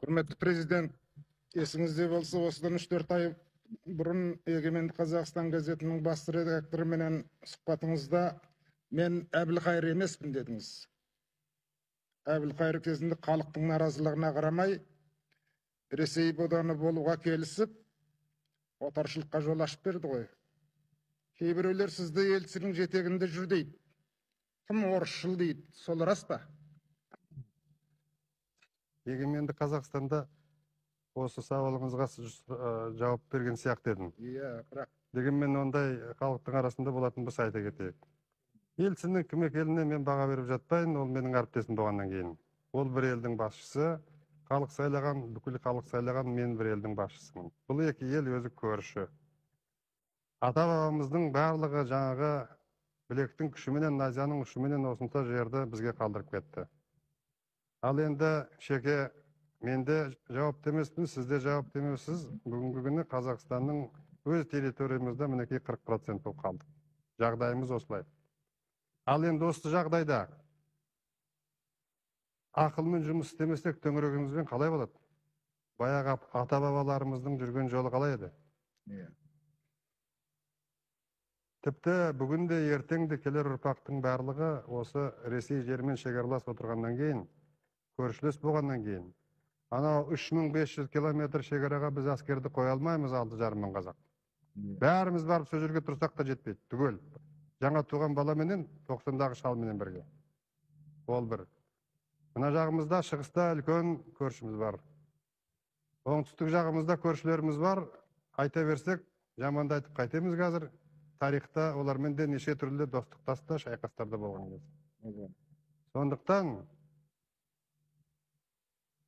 Құрметті президент, есіңізде болса, осыдан 3-4 ай бұрын Егеменді Қазақстан газетінің бас редакторыменен сұхбатыңызда мен Әбілқайыр емеспін дедіңіз. Әбілқайыр кезінде халықтың наразылығына қарамай Ресей боданы болуға келісіп, отаршылыққа жол ашып берді ғой. Кейбіреулер сізді Ельциннің жетегінде жүр дейді. Тым орысшыл дейді. Сол рас па? Егеменді Қазақстанда осы сауалыңызға жауап берген сияқты едім. Иә, бірақ дегенмен ондай халықтың арасында болатын болса, айта кетейік. Ельциннің кім екеніне мен баға беріп жатпайын, ол менің әріптесім болғаннан кейін. Ол бір елдің басшысы, халық сайлаған, бүкіл халық сайлаған, мен бір елдің басшысымын. Бұл екі ел өзі көрші. Ата бабамыздың барлығы жаңағы білектің күшіменен, найзаның ұшыменен осынша жерді бізге қалдырып кетті. Ал енді, Шеке, мен де жауапты емеспін, сіз де жауапты емессіз. Бүгінгі күні Қазақстанның өз территориямызда мінекей 40% болып қалдық. Жағдайымыз осылай. Ал енді осы жағдайда ақылмен жұмыс істемесек, төңірегімізбен қалай болады? Баяғы ата бабаларымыздың жүрген жолы қалай еді? Иә. Тіпті бүгін де, ертең де келер ұрпақтың барлығы осы Ресей жерімен шекаралас отырғаннан кейін, көршілес болғаннан кейін, анау 3500 километр шекараға біз әскерді қоя алмаймыз, 6,5 мың қазақ. Бәріміз барып сол жерге тұрсақ та жетпейді, түгел. Жаңа туған баламенен, 90-дағы шалменен бірге. Ол бір. Мына жағымызда, шығыста үлкен көршіміз бар. Оңтүстік жағымызда көршілеріміз бар. Айта берсек, жаманды айтып қайтеміз қазір. Тарихта олармен де неше түрлі достықтаста, шайқастарда болған кез. Сондықтан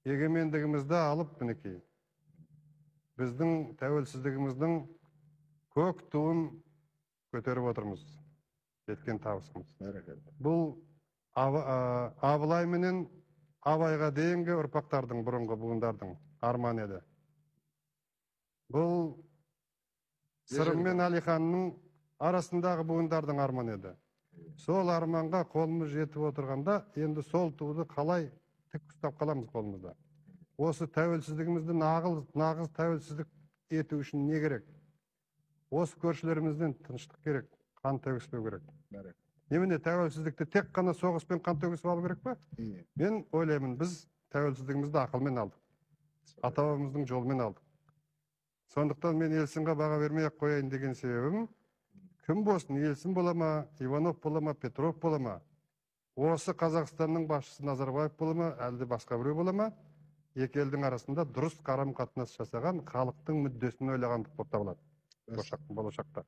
егемендігімізді алып, мінекей, біздің тәуелсіздігіміздің көк туын көтеріп отырмыз. Жеткен табысымыз. Бұл Абылай менен Абайға дейінгі ұрпақтардың, бұрынғы буындардың арманы еді. Бұл Сырым мен Әлиханның арасындағы буындардың арманы еді. Сол арманға қолымыз жетіп отырғанда, енді сол туды қалай тік ұстап қаламыз қолымызда? Осы тәуелсіздігімізді нағыз тәуелсіздік ету үшін не керек? Осы көршілерімізден тыныштық керек, қан төгіспеу керек. Немене, тәуелсіздікті тек қана соғыспен қан төгісіп алу керек па? Мен ойлаймын, біз тәуелсіздігімізді ақылмен алдық. Ата бабамыздың жолымен алдық. Сондықтан мен Ельцинға баға бермей ақ қояйын деген себебім, кім болсын, Ельцин бола ма, Иванов бола ма, Петров бола ма, осы Қазақстанның басшысы Назарбаев бола ма, әлде басқа біреу бола ма, екі елдің арасында дұрыс қарым қатынас жасаған, халықтың мүддесін ойлағандық болып табылады болашақта.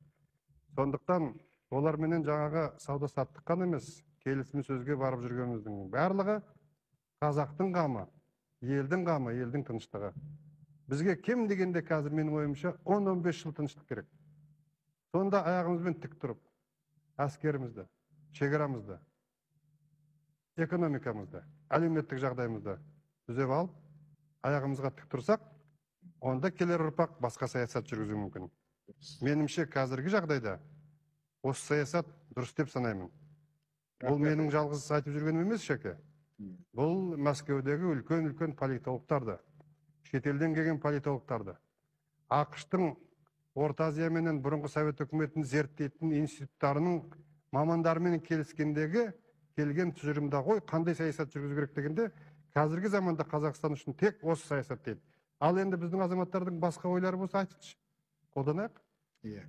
Сондықтан оларменен жаңағы сауда саттық қана емес, келісім сөзге барып жүргеніміздің барлығы қазақтың қамы, елдің қамы, елдің тыныштығы. Бізге кем дегенде қазір менің ойымша 10-15 жыл тыныштық керек. Сонда аяғымызбен тік тұрып, әскерімізді, шекарамызды, экономикамызды, әлеуметтік жағдайымызды түзеп алып, аяғымызға тік тұрсақ, онда келер ұрпақ басқа саясат жүргізуі мүмкін. Меніңше қазіргі жағдайда осы саясат дұрыс деп санаймын. Бұл менің жалғыз айтып жүргенім емес, Шеке. Бұл Мәскеудегі үлкен-үлкен политологтарды, шетелден келген политологтарды, АҚШ-тың Орта Азия менен бұрынғы Совет үкіметін зерттейтін институттарының мамандарымен келіскендегі келген тұжырымда ғой, қандай саясат жүргізу керек дегенде, қазіргі заманда Қазақстан үшін тек осы саясат дейді. Ал енді біздің азаматтардың басқа ойлары болса айтыңызшы, қолданайық. Иә.